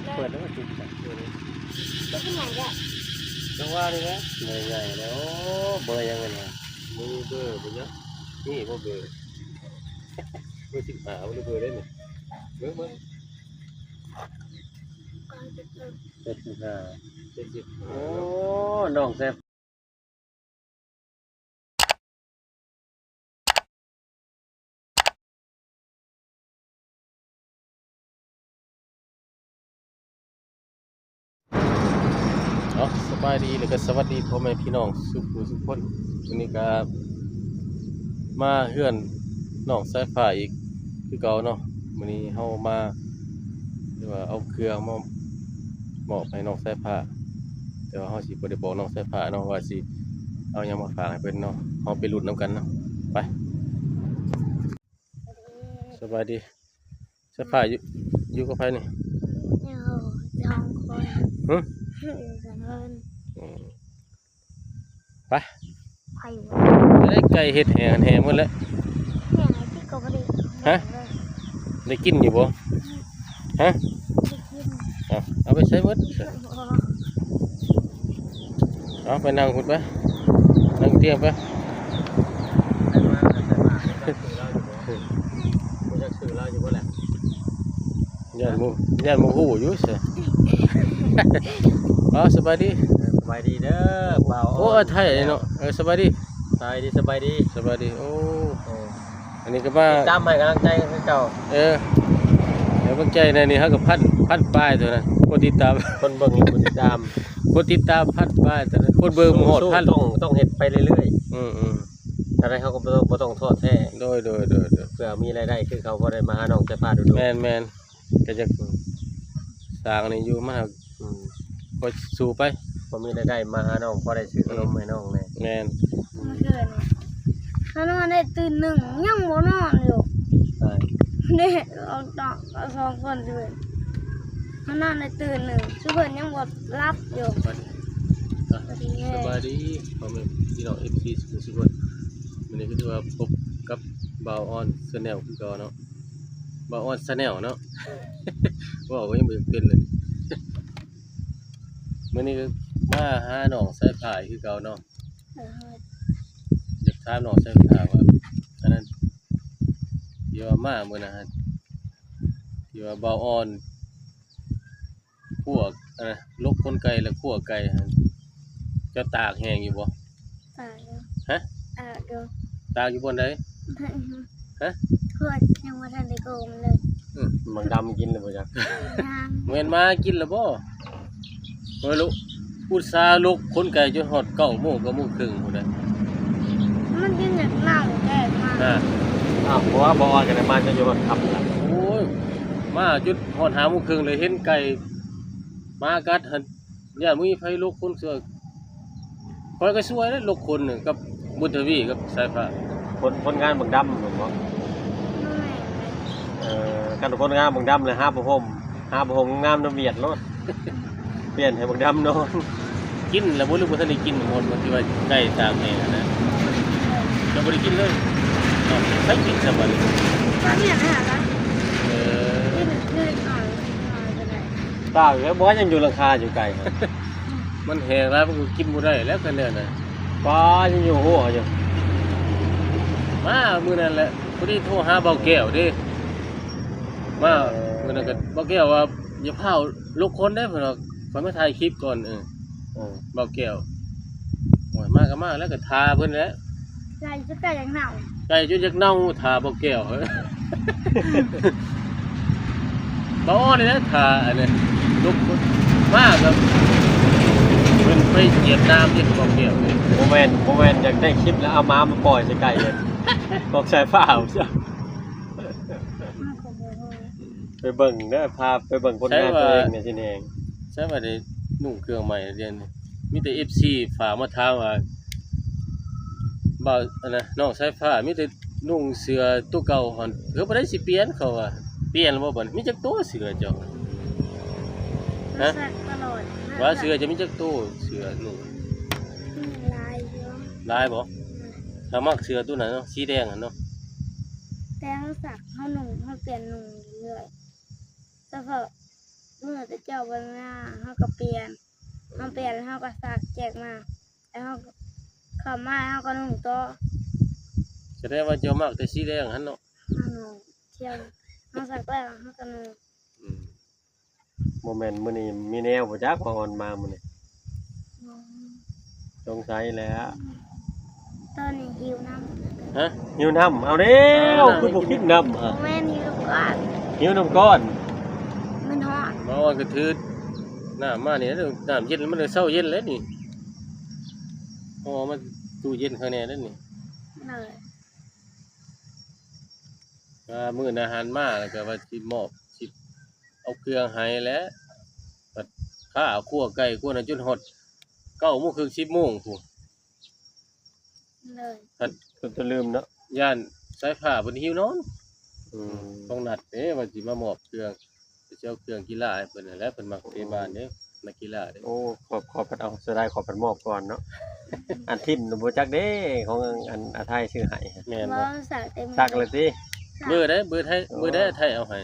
ເປີດແລ້ວກໍຕິດກັນ ເປີດເລີຍ ເປັນຫຍັງແລ້ວ ຈັງຫວະນີ້ແຫຼະ ເບີໃຫຍ່ແລ້ວ ໂອ້ ເບີຫຍັງແມ່ນຫຍັງ ມີເບີບໍ່ເນາະ ມີບໍ່ເບີ ເບີສິບຫ້າບໍ່ ຫຼືເບີໃດນີ້ ເບິ່ງ ເບິ່ງ ເຈັດສິບຫ້າ ເຈັດສິບຫ້າ ໂອ້ ເນາະ ນ້ອງແຊບ ເອົາ ສະບາຍດີ ແລ້ວກໍສະຫວັດດີພໍ່ແມ່ພີ່ນ້ອງສູ່ຜູ້ສູ່ຄົນ. ມື້ນີ້ກໍມາເຮືອນນ້ອງສາຍຟ້າອີກຄືເກົ່າເນາະ. ມື້ນີ້ເຮົາມາ ຫຼືວ່າເອົາເຄື່ອງມາມອບໃຫ້ນ້ອງສາຍຟ້າ ແຕ່ວ່າເຮົາຊິບໍ່ໄດ້ບອກນ້ອງສາຍຟ້າເນາະ ວ່າຊິເອົາຫຍັງມາຝາກໃຫ້ເພິ່ນເນາະ. ເຮົາໄປລຸ້ນນຳກັນເນາະ ໄປ. ສະບາຍດີ ສາຍຟ້າ ຢູ່ ຢູ່ກັບໃຜນີ້? ຢູ່ສອງຄົນ ຫຶ? ຢູ່ສອງຄົນ ອືມ ໄປ ໄປ ໄດ້ໄກ່ເຮັດແຫ້ງ ແຫ້ງໝົດແລ້ວ ແຫ້ງທີ່ກໍບໍ່ໄດ້ ຮະ? ໄດ້ກິນຢູ່ບໍ່? ຮະ? ໄດ້ກິນ ເອົາ ເອົາໄປໃຊ້ໝົດ ເອົາ ໄປນັ່ງພຸ້ນໄປ ນັ່ງຕຽງໄປ ຮູ້ຈັກຊື່ລາວຢູ່ບໍ່ແຫຼະ? ຢ້ານບໍ່ ຢ້ານບໍ່ຮູ້ຢູ່ຊະ. ເອົາ ສະບາຍດີ ເອີ ສະບາຍດີເດີບ່າວ ໂອ້ ອອນ ໄທເນາະ ເອີ ສະບາຍດີ ສະບາຍດີ ສະບາຍດີ ສະບາຍດີ ໂອ້ ເອີ ອັນນີ້ກໍມາຕິດຕາມໃຫ້ກຳລັງໃຈຄືເກົ່າ ເອີ ໃຫ້ກຳລັງໃຈແດ່. ນີ້ເຮົາກໍພັນ ພັນປາຍເທົ່ານັ້ນ ຄົນຕິດຕາມ ຄົນເບິ່ງ ຄົນຕິດຕາມ ຄົນຕິດຕາມພັນປາຍເທົ່ານັ້ນ ຄົນເບິ່ງບໍ່ຮອດພັນ ຕ້ອງ ຕ້ອງເຮັດໄປເລື້ອຍໆ ອືມໆ ຈັ່ງໃດເຮົາກໍບໍ່ຕ້ອງ ບໍ່ຕ້ອງທໍ້ແທ້ ໂດຍໆໆໆ ເພື່ອມີລາຍໄດ້ຄືເຂົາ ບໍ່ໄດ້ມາຫານ້ອງແຕ່ຟ້າໂດດໆ ແມ່ນໆ ກໍຢາກ ອືມ ສ້າງນີ້ຢູ່ມາ ອືມ ກໍສູ້ໄປ ພໍມີລາຍໄດ້ມາຫານ້ອງ ພໍໄດ້ຊື້ຂະໜົມໃຫ້ນ້ອງແດ່ ແມ່ນ ເມື່ອຄືນ ເຮົານອນໄດ້ຕື່ນໜຶ່ງ ຍັງບໍ່ນອນຢູ່ ເດ້ ເອົາສອງຄົນຊິເບິ່ງ ເຮົານອນໄດ້ຕື່ນໜຶ່ງ ຊຸເພິ່ນຍັງບໍ່ຫຼັບຢູ່. ສະບາຍດີພໍ່ແມ່ພີ່ນ້ອງ ເອັຟຊີ ສູ່ທຸກຄົນ ມື້ນີ້ກໍຖືວ່າພົບກັບບ່າວອອນ Channel ຄືເກົ່າເນາະ ບ່າວອອນ Channel ເນາະ ເວົ້າກໍຍັງບໍ່ເປັນເລີຍ. ມື້ນີ້ກໍມາຫານ້ອງສາຍຟ້າຄືເກົ່າເນາະ ຢາກຖາມນ້ອງສາຍຟ້າວ່າ ອັນນັ້ນ ທີ່ວ່າມາມື້ນັ້ນ ທີ່ວ່າບ່າວອອນ ຂົ້ວ ອັນນັ້ນ ຫຼົກຂົນໄກ່ ແລ້ວຂົ້ວໄກ່ຫັ້ນ ເຈົ້າຕາກແຫ້ງຢູ່ບໍ່? ຕາກຢູ່ ຮະ? ຕາກຢູ່ ຕາກຢູ່ບ່ອນໃດ? ຮະ? ຂົວຍັງບໍ່ທັນໄດ້ໂກງເລີຍ ອືມ ໝາກດຳກິນແລ້ວບໍ່ຈັກ ຍັງ ແມ່ນໝາກິນແລ້ວບໍ່? ໂອ້ຍ ລູກ ອຸດສ່າຫຼົກຂົນໄກ່ຈົນຮອດເກົ້າໂມງ ເກົ້າໂມງເຄິ່ງພຸ້ນນະ ມັນຈຶ່ງຢາກເນົ່າແທ້ມາ ຮະ? ອ້າວ ບໍ່ວ່າບໍ່ອອນກໍໄດ້ມາຈົນຢູ່ຮອດຄ່ຳລະ ໂອ້ຍ ມາຈົນຮອດຫ້າໂມງເຄິ່ງເລີຍ ເຫັນໄກ່ ໝາກັດຫັ້ນ ຢ້ານບໍ່ມີໃຜຫຼົກຂົນເຊື່ອ ຂ້ອຍກໍຊ່ວຍແຫຼະ ຫຼົກຂົນກັບບຸນທະວີກັບສາຍຟ້າ ຂົນ ຂົນງານບັກດຳແມ່ນບໍ່? ເອີ ຄັນຂົນງານບັກດຳແລ້ວຫາຜ້າຫົ່ມ ຫາຜ້າຫົ່ມງາມນຳຫວຽດໂລດ ປ່ຽນໃຫ້ບັກດຳນອນ ກິນແລ້ວບໍ່ ຫຼືບໍ່ທັນໄດ້ກິນໝົດ ທີ່ວ່າໄກ່ຕາກແຫ້ງຫັ້ນນະ ຍັງບໍ່ໄດ້ກິນເລີຍ ເອົ້າ ໃຜກິນຊະບັດນີ້ ຕາກແຫ້ງແລ້ວບໍ່ ຍັງຢູ່ຫຼັງຄາຢູ່ໄກ່ ມັນແຫ້ງຫຼາຍ ມັນກໍກິນບໍ່ໄດ້ແລ້ວ ຄັນແນວນັ້ນ ປາ ຍັງຢູ່ຫົວຢູ່ ມາມື້ນັ້ນແຫຼະ ພໍດີໂທຫາບ່າວແກ້ວເດ້ ມາ ເອີ ມື້ນັ້ນກໍບ່າວແກ້ວວ່າ ຢ່າພ້າວ ຫຼົກຂົນເດ້ ເພິ່ນວ່າ ຂ້ອຍມາຖ່າຍຄລິບກ່ອນ ເອີ ເອີ ບ່າວແກ້ວ ໂອ້ຍ ມາກໍມາແລ້ວ ກໍຖ້າເພິ່ນແຫຼະ ໄກ່ຈົນ ໄກ່ຢາກເນົ່າ ໄກ່ຈົນຢາກເນົ່າ ຖ້າບ່າວແກ້ວ ບ່າວອອນນີ້ແຫຼະ ຖ້າອັນນີ້ ຫຼົກຂົນ ມາກໍເພິ່ນໄປຫຽບນ້ຳທີ່ບ່າວແກ້ວນີ້ ບໍ່ແມ່ນ ບໍ່ແມ່ນຢາກໄດ້ຄລິບແລ້ວເອົາໝາມາປ່ອຍໃສ່ໄກ່ເດ້ ຂອງສາຍຟ້າ ໄປເບິ່ງເດີ ພາໄປເບິ່ງຜົນງານໂຕເອງນີ້ຊິແຮງ ໃສ່ວ່າໄດ້ນຸ່ງເຄື່ອງໃໝ່ດຽວນີ້ ມີແຕ່ເອັຟຊີຝາກມາຖາມວ່າ ບ່າວ ອັນນະ ນ້ອງສາຍຟ້າ ມີແຕ່ນຸ່ງເສື້ອໂຕເກົ່າຫັ້ນ ເອີ ບໍ່ໄດ້ຊິປ່ຽນ ເຂົາວ່າ ປ່ຽນແລ້ວບໍ່ບັດນີ້ ມີຈັກໂຕເສື້ອເຈົ້າ ຮະ? ວ່າເສື້ອເຈົ້າມີຈັກໂຕ ເສື້ອນຸ່ງ ຫຼາຍຢູ່ ຫຼາຍບໍ່? ຖ້າມັກເສື້ອໂຕນັ້ນເນາະ ສີແດງຫັ້ນເນາະ ແຕ່ເຮົາຊັກ ເຮົານຸ່ງ ເຮົາປ່ຽນນຸ່ງເລື້ອຍ ສະເພາະ ມື້ແຕ່ເຈົ້າໄປນາ ເຮົາກໍປ່ຽນ ເຮົາປ່ຽນແລ້ວເຮົາກໍຊັກແຈກມາ ແລ້ວເຮົາກໍ ເຂົ້າມາເຮົາກໍນຸ່ງຕໍ່. ສະແດງວ່າເຈົ້າມັກແຕ່ສີແດງຫັ້ນເນາະ? ເຮົານຸ່ງ ທ່ຽວ ເຮົາຊັກແລ້ວເຮົາກໍນຸ່ງ. ອືມ ບໍ່ແມ່ນມື້ນີ້ມີແນວບໍ່ຈັກ ວ່າອ່ອນມາມື້ນີ້. ສົງໄສແຫຼະ ຕອນນີ້ຫິວນ້ຳ. ຮະ? ຫິວນ້ຳ ເອົາແລ້ວ ເອົາ ຄືບໍ່ກິນນ້ຳ ບໍ່ແມ່ນຫິວນ້ຳກ້ອນ ຫິວນ້ຳກ້ອນ ມັນຮ້ອນ. ມາອ່ອນກໍຖືນ້ຳມານີ້ ນ້ຳເຢັນ ມັນເຊົາເຢັນແລ້ວນີ້ ເອົາມາຕູ້ເຢັນຂ້າງແນ່ເດ້ນີ້. ອ່າ ມື້ນາຫານມາ ແລ້ວກໍວ່າຊິມອບ ຊິເອົາເຄື່ອງໃຫ້ແຫຼະ ບັດຂ້າຂົ້ວໄກ່ຂົ້ວນັ້ນຈົນຮອດເກົ້າໂມງເຄິ່ງ ສິບໂມງພຸ້ນ. ໂດຍ ພັດ ຈົນຈະລືມເນາະ ຢ້ານສາຍຟ້າເພິ່ນຫິວນອນ. ອືມ ຕ້ອງນັດເດ້ວ່າຊິມາມອບເຄື່ອງ ຊິເອົາເຄື່ອງກິລາໃຫ້ເພິ່ນຫັ້ນແຫຼະ ເພິ່ນມັກເຕະບານເດ້ ນັກກິລາເດ້. ໂອ້ ຂ້ອຍ ຂ້ອຍພັດເອົາ ເສຍດາຍ ຂ້ອຍພັດມອບກ່ອນເນາະ. ອັນທິ້ມບໍ່ຈັກເດ້ ຂອງອັນອາໄທຊື້ໃຫ້. ແມ່ນບໍ່? ບໍ່ ສັກແຕ່ມື ສັກແລ້ວຕິ? ເບີໃດ? ເບີໄທ ເບີໃດ ອາໄທເອົາໃຫ້?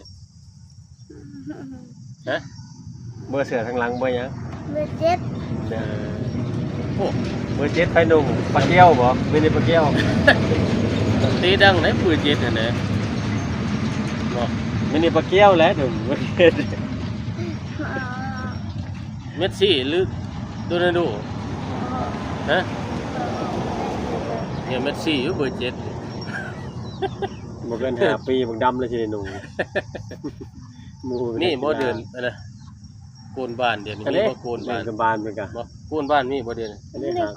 ຮະ? ເບີເສື້ອທາງຫຼັງເບີຫຍັງ? ເບີເຈັດ. ເອີ ໂອ້ ເບີເຈັດ ໃຜນຸ່ງ? ປາກຽວບໍ່? ມິນິປາກຽວ ຕີດັງໃດເບີເຈັດຫັ້ນແຫຼະ. ບໍ່ ມິນິປາກຽວແຫຼະ ໜຶ່ງປະເທດ. ເມດຊີ ຫຼື ໂຣນັນໂດ? ຮະ? ເອີ ເມດຊີຢູ່ເບີເຈັດ. ບໍ່ເກີນຫ້າປີ ບັກດຳລະຊິໄດ້ນຸ່ງ. ມີບໍ່ເດືອນອັນນະ ໂກນບ້ານ ດຽວນີ້ມີບໍ່ໂກນບ້ານ? ໂກນບ້ານເພິ່ນກະ ບໍ່ ໂກນບ້ານມີບໍ່ດຽວນີ້?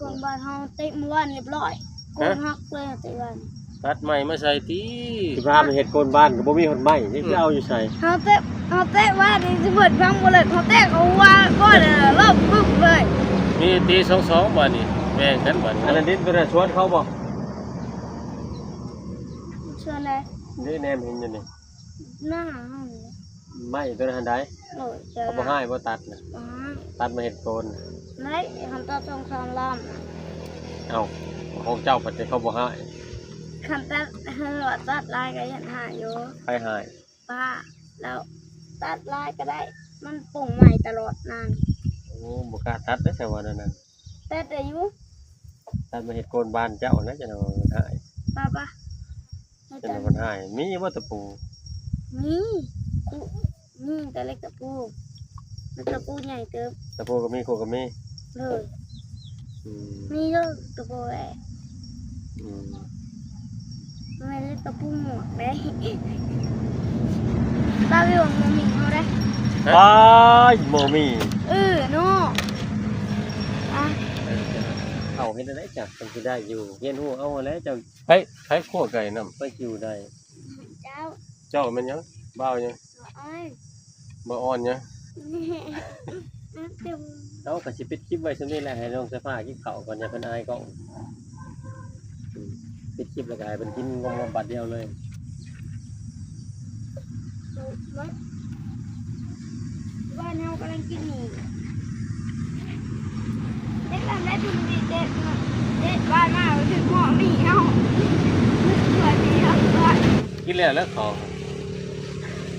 ໂກນບ້ານເຮົາເຕະມື້ວານຮຽບຮ້ອຍ ໂກນຫັກເລີຍເຕະວານ. ຕັດໄມ້ມາໃສ່ຕິ ຊິພາມາເຮັດໂກນບ້ານກໍບໍ່ມີຮອດໄມ້ ຊິເອົາຢູ່ໃສ? ເຮົາເຕະ ເຮົາເຕະວານນີ້ຊິເບິດພັງບໍ່ເລີຍ ເຮົາເຕະເຂົາຫົວກ້ອນລອບປຶບເລີຍ. ມີຕີສອງສອງບາດນີ້ ແບ່ງກັນບາດນີ້. ອັນນັ້ນດິນຕົວນັ້ນສວນເຂົາບໍ່? ສວນໃດ? ນີ້ແນມເຫັນຢູ່ນີ້ ໜ້າເຮົານີ້. ໄມ້ຕົວນັ້ນໃດ? ໂດຍ ເຂົາບໍ່ຮ້າຍບໍ່ຕັດນະ? ບໍ່ຮ້າຍ ຕັດມາເຮັດໂກນ. ໄດ້ ຄັນຕັດສອງສາມລຳ. ເອົ້າ ຂອງເຈົ້າພັດເຂົາບໍ່ຮ້າຍ. ຄັນຕັດ ຄັນວ່າຕັດຫຼາຍກໍເຮັດຮ້າຍຢູ່. ໃຜຮ້າຍ? ປ້າ. ແລ້ວຕັດຫຼາຍກໍໄດ້ ມັນປຸງໃໝ່ຕະຫຼອດນານ. ໂອ້ ບໍ່ກ້າຕັດເດ້ ແຕ່ວ່ານັ້ນນະ. ຕັດໄດ້ຢູ່ ຕັດມາເຮັດໂກນບ້ານເຈົ້ານະ ຈັ່ງວ່າມັນຫາຍ. ປ້າ ປ້າ ຈັ່ງວ່າມັນຫາຍ. ມີບໍ່ຕະປູ? ມີ ກູ ມີແຕ່ເຫຼັກຕະປູ ເຫຼັກຕະປູໃຫຍ່ເຕີບ. ຕະປູກໍມີ ໂຄກໍມີ. ໂດຍ. ອືມ ມີຢູ່ຕະປູແຫຼະ. ອືມ ແມ່ນເລັກກະປຸງໝວກເດ້ ຕາວິວບໍ່ມີເຮົາເດ້. ຮະ? ອ້າຍ ບໍ່ມີ. ເອີເນາະ. ອ່ະ ເອີ ເຈົ້າເຮັດແນວໃດຈ້ະ ຈັ່ງຊິໄດ້ຢູ່? ຮຽນຮູ້ເອົາຫັ້ນແຫຼະເຈົ້າ. ໃຜ ໃຜຂົ້ວໄກ່ນຳ? ໄປຢູ່ໄດ້. ເຈົ້າ ເຈົ້າແມ່ນຫຍັງ? ບ່າວຫຍັງ? ອ້າຍ ບໍ່ອ່ອນຫຍັງ? ເອົາ ກໍຊິປິດຄລິບໄວ້ສ່ຳນີ້ແຫຼະ ໃຫ້ນ້ອງສາຍຟ້າກິນເຂົ້າກ່ອນ ຢ່າເພິ່ນອາຍກ້ອງ. ປິດຄລິບແລ້ວກໍໃຫ້ເພິ່ນກິນງອມໆບາດດຽວເລີຍ. ບ້ານເຮົາກຳລັງກິນໝູ່ ເດັກຫຼານໄດ້ທຸນດີເດັກເນາະ ເດັກບ້ານມາເປັນໝໍ້ໝີເຮົາ ຊ່ວຍໝີເຮົາດ້ວຍ. ກິນແລ້ວແລ້ວເຂົາ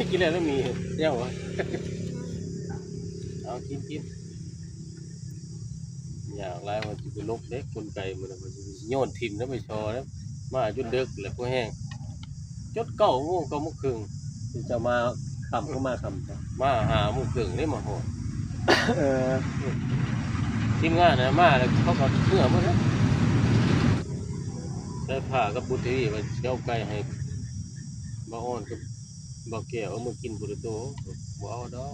ກິນແລ້ວແລ້ວໝີ ຍັງວະ? ເອົາ ກິນ ກິນ. ຢາກຫຼາຍວ່າຊິໄປຫຼົບເດ້ ກົນໄກມື້ນັ້ນ ວ່າຊິໂຍນຖິ້ມແລ້ວໄປຊໍແລ້ວ ມາຈົນເດິກແລ້ວພໍແຮງ ຈົນເກົ້າໂມງ ເກົ້າໂມງເຄິ່ງ. ເຈົ້າມາຄ່ຳ ຄືມາຄ່ຳ? ມາຫ້າໂມງເຄິ່ງເດ້ມາຮອດ. ເອີ ທີມງານນະມາແລ້ວ ເຂົາກໍເມືອໝົດແລ້ວ. ສາຍຟ້າກັບບຸດທະວີວ່າຊິເອົາໄກ່ໃຫ້ບ່າວອ່ອນກັບ ບໍ່ແກ້ວເອົາມາກິນພຸ້ນລະໂຕ ບໍ່ເອົາດອກ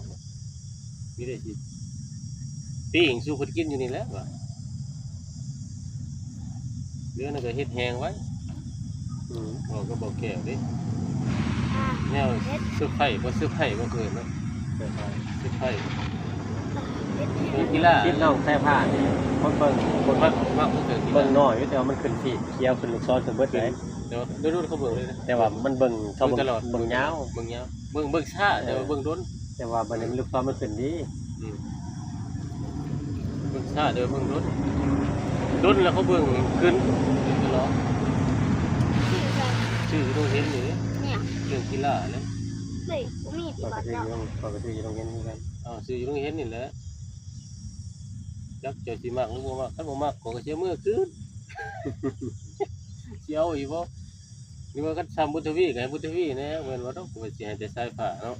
ມີແຕ່ຊິປີ້ງສູ່ເພິ່ນກິນຢູ່ນີ້ແຫຼະວ່າ ເຫຼືອນັ້ນກໍເຮັດແຫ້ງໄວ້. ອືມ ເວົ້າກັບບໍ່ແກ້ວເດ້ ອ່າ ແນວເຊີໄພບໍ່ ເຊີໄພບໍ່ເອີ້ນເນາະ ເຊີໄພ ເຊີໄພ ເຮັດແຫ້ງ ເຄື່ອງກິລາ ຄິດນ້ອງສາຍຟ້ານີ້ ຄົນເບິ່ງ ຄົນມັກ ມັກເບິ່ງເຄື່ອງກິລາ ເບິ່ງນ້ອຍຢູ່ ແຕ່ວ່າມັນຂຶ້ນຟີດຂຽວ ຂຶ້ນລູກສອນ ຂຶ້ນເບິດເດ້. ແຕ່ວ່າໂດນໆເຂົາເບິ່ງເລີຍນະ ແຕ່ວ່າມັນເບິ່ງ ເບິ່ງຕະຫຼອດ ເບິ່ງຍາວ ເບິ່ງຍາວ ເບິ່ງ ເບິ່ງຊ້າ ເອີ ແຕ່ວ່າເບິ່ງດົນ ແຕ່ວ່າບັດນີ້ມັນລູກສອນມັນຂຶ້ນດີ. ອືມ ເບິ່ງຊ້າເດີ ເບິ່ງດົນ ດົນແລ້ວເຂົາເບິ່ງຂຶ້ນຕະຫຼອດ. ຊື່ໃສ? ຊື່ໂຕເຫັນນີ້ເດ້ ເລື່ອງກິລາເດ້. ໂຕ ເອີຍ ບໍ່ມີຕິບັດເນາະ ຂ້ອຍກໍຖືຢູ່ໂຮງ ຂ້ອຍກໍຖືຢູ່ໂຮງຮຽນຄືກັນ. ເອົາ ຊື້ຢູ່ໂຮງຮຽນນີ້ແຫຼະ ຈັກເຈົ້າຊິມັກຫຼືບໍ່ມັກ ຄັນບໍ່ມັກຂ້ອຍກໍຊິເອົາເມືອຄືນ ຊິເອົາອີກບໍ່? ຫຼືວ່າຄັນຊ່ຳບຸນທະວີກໍໃຫ້ບຸນທະວີແດ່ ແມ່ນບໍ່ດອກ ຂ້ອຍຊິໃຫ້ແຕ່ສາຍຟ້າເນາະ.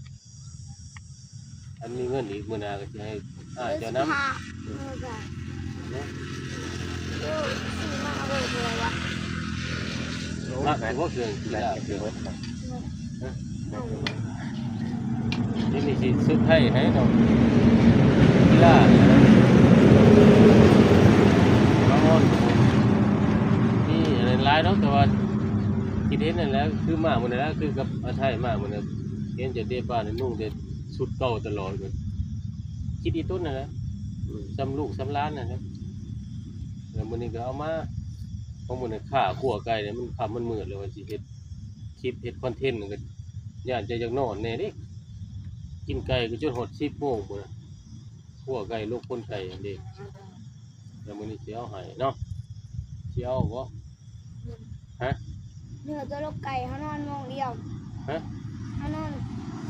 ຄັນມີເງິນອີກ ມື້ໜ້າກໍຊິໃຫ້ອ້າຍເຈົ້ານຳ ເອີ ກໍ ເນາະ ເອີ ຊື້ມາເອົາໄວ້ເທົ່າໃດວະ? ມັກຢູ່ບໍ່ເຄື່ອງກິນລາບ? ດຽວນີ້ຊິເຊີໄພຣສ໌ໃຫ້ເນາະ ກິນລາບ ມາອອນ ມີອັນນັ້ນຫຼາຍເນາະ ແຕ່ວ່າຄິດເຫັນນັ້ນແຫຼະ ຄືມາມື້ນັ້ນແຫຼະ ຄືກັບອາໄທມາມື້ນັ້ນ ເຫັນເຈົ້າເຕະບານນຸ່ງແຕ່ ຊຸດເກົ່າຕະຫຼອດເລີຍ ຄິດອີ່ຕົນນັ້ນແຫຼະ ອືມ ສ່ຳລູກສ່ຳຫຼານນັ້ນແຫຼະ. ແລ້ວມື້ນີ້ກໍເອົາມາ ຂອງມື້ນັ້ນຂ້າຂົ້ວໄກ່ນີ້ ມັນຄ່ຳມັນມືດແລ້ວ ວ່າຊິເຮັດຄລິບເຮັດຄອນເທັນ ກໍຢ້ານຈະຢາກນອນແດ່ເດ້ ກິນໄກ່ກໍຈົນຮອດສິບໂມງພຸ້ນນະ ຂົ້ວໄກ່ ຫຼົກຂົນໄກ່ຫັ້ນເດ້. ແລ້ວມື້ນີ້ຊິເອົາໃຫ້ເນາະ ຊິເອົາບໍ່? ຮະ? ເຫຼືອແຕ່ຫຼົກໄກ່ ເຮົານອນໂມງດຽວ. ຮະ? ເຮົານອນ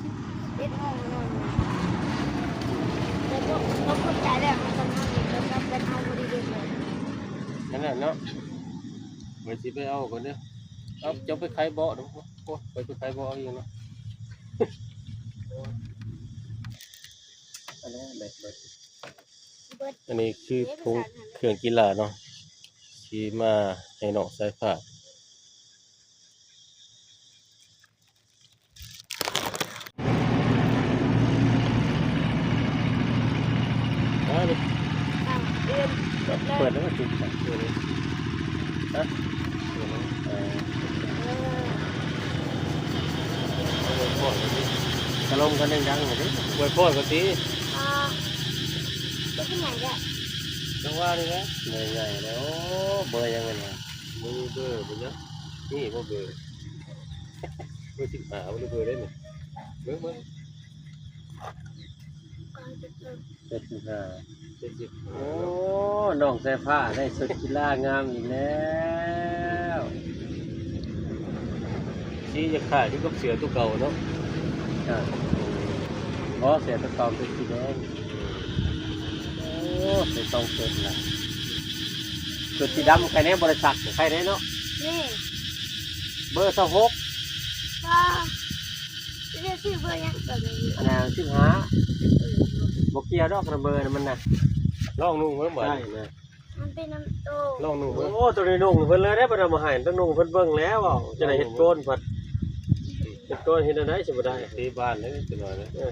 ສິບເອັດໂມງ ເຮົານອນ ແລ້ວກໍຫຼົກຂົນໄກ່ແລ້ວ ເຮົາກໍນອນອີກ ແລ້ວກໍໄປເອົາພໍດີເດດເລີຍ. ນັ້ນແຫຼະເນາະ ຂ້ອຍຊິໄປເອົາກ່ອນເດີ. ເອົາ ເຈົ້າໄປໄຂເບາະເດີ. ໂອ້ຍ ຂ້ອຍໄປໄຂເບາະເອົາເອງເນາະ. ອັນນີ້ແບັດເບິດ. ອັນນີ້ຄືຖົງເຄື່ອງກິນລາເນາະ ຊິມາໃຫ້ນ້ອງສາຍຟ້າ. ເປີດແລ້ວກໍຕິດ ເປີດເລີຍ ຮະ? ເປີດແລ້ວ ເອີ ເອີ ກະລົມກັນດັງໆ ອວຍພອນກັນຕິ. ອ່າ ບໍ່ເປັນຫຍັງເດີ້ ຈັງຫວະນີ້ແຫຼະ ເບີໃຫຍ່ແລ້ວ. ໂອ້ ເບີຫຍັງແມ່ນຫຍັງ? ບໍ່ມີເບີ ບໍ່ຈັກ ມີບໍ່ເບີ? ເບີສິບຫ້າບໍ່ ຫຼືເບີໃດນີ້? ເບິ່ງ ເບິ່ງ ເຈັດສິບຫ້າ ເຈັດສິບຫ້າ. ໂອ້ ນ້ອງສາຍຟ້າໄດ້ຊຸດກິລາງາມອີກແລ້ວ. ສີຈະຄ້າຍຄືກັບເສື້ອຕົວເກົ່າເນາະ. ອ່າ ບໍ່ ເສື້ອຕົວເກົ່າເປັນສີແດງ. ໂອ້ ໃສ່ສອງຊຸດລະ ຊຸດສີດຳໄຄແນ່ ບໍ່ໄດ້ຊັກໄຄແນ່ເນາະ. ນີ້ ເບີຊາວຫົກ ກໍ ເລືອກຊື່ເບີຫຍັງ? ອັນນັ້ນສິບຫ້າ ເອີ ບໍ່ກ່ຽວດອກນຳເບີນະ ມັນນະ. ລອງນຸ່ງເບິ່ງບາດນີ້ ມັນເປັນນຳໂຕ ລອງນຸ່ງເບິ່ງ. ໂອ້ ໂຕນີ້ນຸ່ງເພິ່ນເລີຍເດ້ ເພິ່ນເອົາມາໃຫ້ ຕ້ອງນຸ່ງເພິ່ນເບິ່ງແລ້ວ. ເວົ້າຈັ່ງໃດເຮັດໂກນພັດ ເຮັດໂກນເຮັດແນວໃດຊິບໍ່ໄດ້ ຕີບ້ານເດ້ ຈັກໜ້ອຍເດ້. ເອີ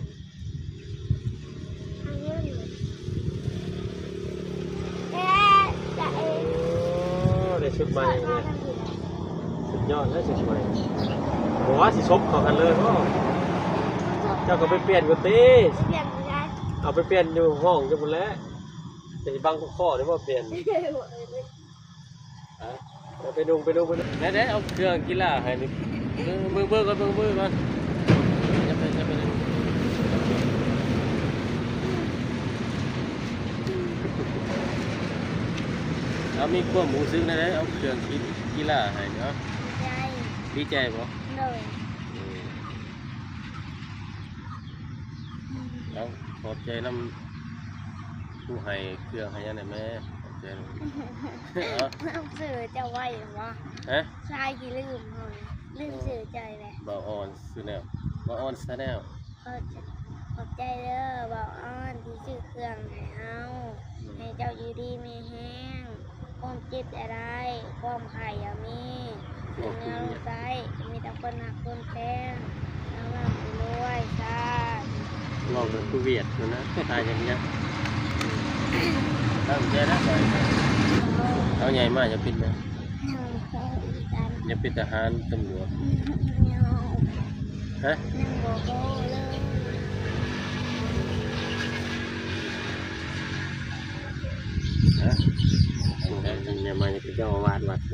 ໂອ້ ໄດ້ຊຸດໃໝ່ເລີຍ ສຸດຍອດເລີຍຊຸດໃໝ່. ບໍ່ວ່າຊິສົບເຂົ້າກັນເລີຍບໍ? ເຈົ້າກໍໄປປ່ຽນກ່ອນຕິ ເອົາໄປປ່ຽນຢູ່ຫ້ອງເຈົ້າພຸ້ນແຫຼະ. ຈະຊິບັງຂໍ້ໄດ້ບໍ່ປ່ຽນ? ຮະ? ເອົາໄປນຸ່ງ ໄປນຸ່ງ ໄປນຸ່ງ. ໄດ້ໆ ເອົາເຄື່ອງກິລາໃຫ້ນີ້ ເບິ່ງ ເບິ່ງ ເບິ່ງກ່ອນ ເບິ່ງ ເບິ່ງກ່ອນ. ຢ່າໄປ ຢ່າໄປ ເອົາ ມີຄວາມຮູ້ສຶກແນວໃດ ເອົາເຄື່ອງກິ ກິລາໃຫ້ເນາະ? ດີໃຈ ດີໃຈບໍ່? ໂດຍ ເອີ ເອົາ ຂອບໃຈນຳຜູ້ໃຫ້ເຄື່ອງໃຫ້ຫຍັງແດ່ແມ່ ຂອບໃຈນຳ. ເອົາ ເອົາຊື່ເຈົ້າໄວ້ບໍ່? ຮະ? ຊາຍຊິລືມເຮົາ ລືມຊື່ເຈົ້າແລ້ວ. ບ່າວອອນ Channel ບ່າວອອນ Channel. ຂອບໃຈ ຂອບໃຈເດີບ່າວອອນ ທີ່ຊື້ເຄື່ອງໃຫ້ເຮົາ ອືມ ໃຫ້ເຈົ້າຢູ່ດີມີແຮງ. ຄວາມເຈັບຢ່າໄດ້ ຄວາມໄຂ້ຢ່າມີ ເປັນແນວໃດ ມີແຕ່ຄົນຮັກຄົນແພງ ຮັ່ງໆລວຍໆ ສາທຸ. ເວົ້າແບບຄືຫວຽດພຸ້ນນະ ຕາຍຢ່າງຫຍັງ. ຕັ້ງໃຈນະ ເຮົາໃຫຍ່ມາຢາກເປັນຫຍັງ? ຢາກເປັນທະຫານ ຕຳຫຼວດ. ຮະ? ຍັງບໍ່ພໍເລີຍ. ຮະ? ແມ່ນມາເປັນເຈົ້າອາວາດວັດ ເ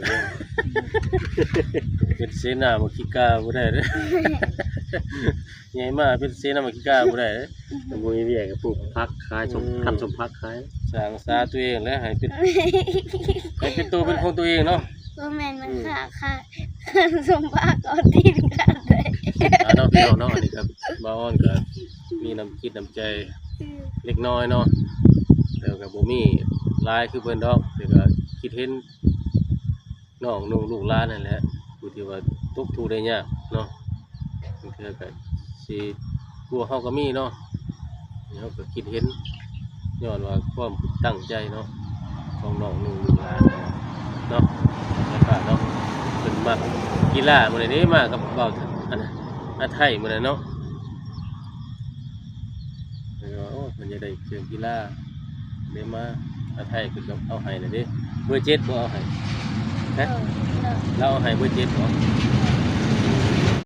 ປັນເສນາມາຄິກາບໍ່ໄດ້ເດ້. ໃຫຍ່ມາເປັນເສນາມາຄິກາບໍ່ໄດ້ເດ້. ບໍ່ມີວຽກກໍປູກຜັກຂາຍ ສົ້ມ ອືມ ຄັນສົ້ມຜັກຂາຍ ສ້າງສາຕົວເອງແຫຼະ ໃຫ້ເປັນ ໃຫ້ເປັນໂຕເປັນຂອງຕົວເອງເນາະ. ບໍ່ແມ່ນມັນ ອືມ ຂາ ຂາ ຄັນສົ້ມຜັກເອົາຕີນກັນເດ້. ອ່າເນາະ ພີ່ນ້ອງເນາະ ອັນນີ້ກໍບ່າວອອນກໍມີນ້ຳຈິດນ້ຳໃຈເລັກນ້ອຍເນາະ ແຕ່ກໍບໍ່ມີຫຼາຍຄືເພິ່ນດອກ ແຕ່ກໍຄິດເຫັນນ້ອງນຸ່ງລູກຫຼານນັ້ນແຫຼະ ຜູ້ທີ່ວ່າຕົກທຸກໄດ້ຍາກເນາະ ບາງເທື່ອກໍຊິ ກວ່າເຮົາກໍມີເນາະ ເຮົາກໍຄິດເຫັນ ຍ້ອນວ່າຄວາມຕັ້ງໃຈເນາະ ຂອງນ້ອງນຸ່ງລູກຫຼານເນາະ ເນາະ ເພິ່ນມັກກິລາ ມື້ນີ້ເດ້ ມາກັບເບົາ ອັນ ອາໄທມື້ນັ້ນເນາະ ເພິ່ນວ່າ ໂອ້ ເພິ່ນຢາກໄດ້ເຄື່ອງກິລາ ເດ້ມາ ອາໄທເພິ່ນກໍເອົາໃຫ້ແລ້ວເດ້ ເບີເຈັດບໍ່ເອົາໃຫ້ ຮະ ເອີ ລາວເອົາໃຫ້ເບີເຈັດບໍ່?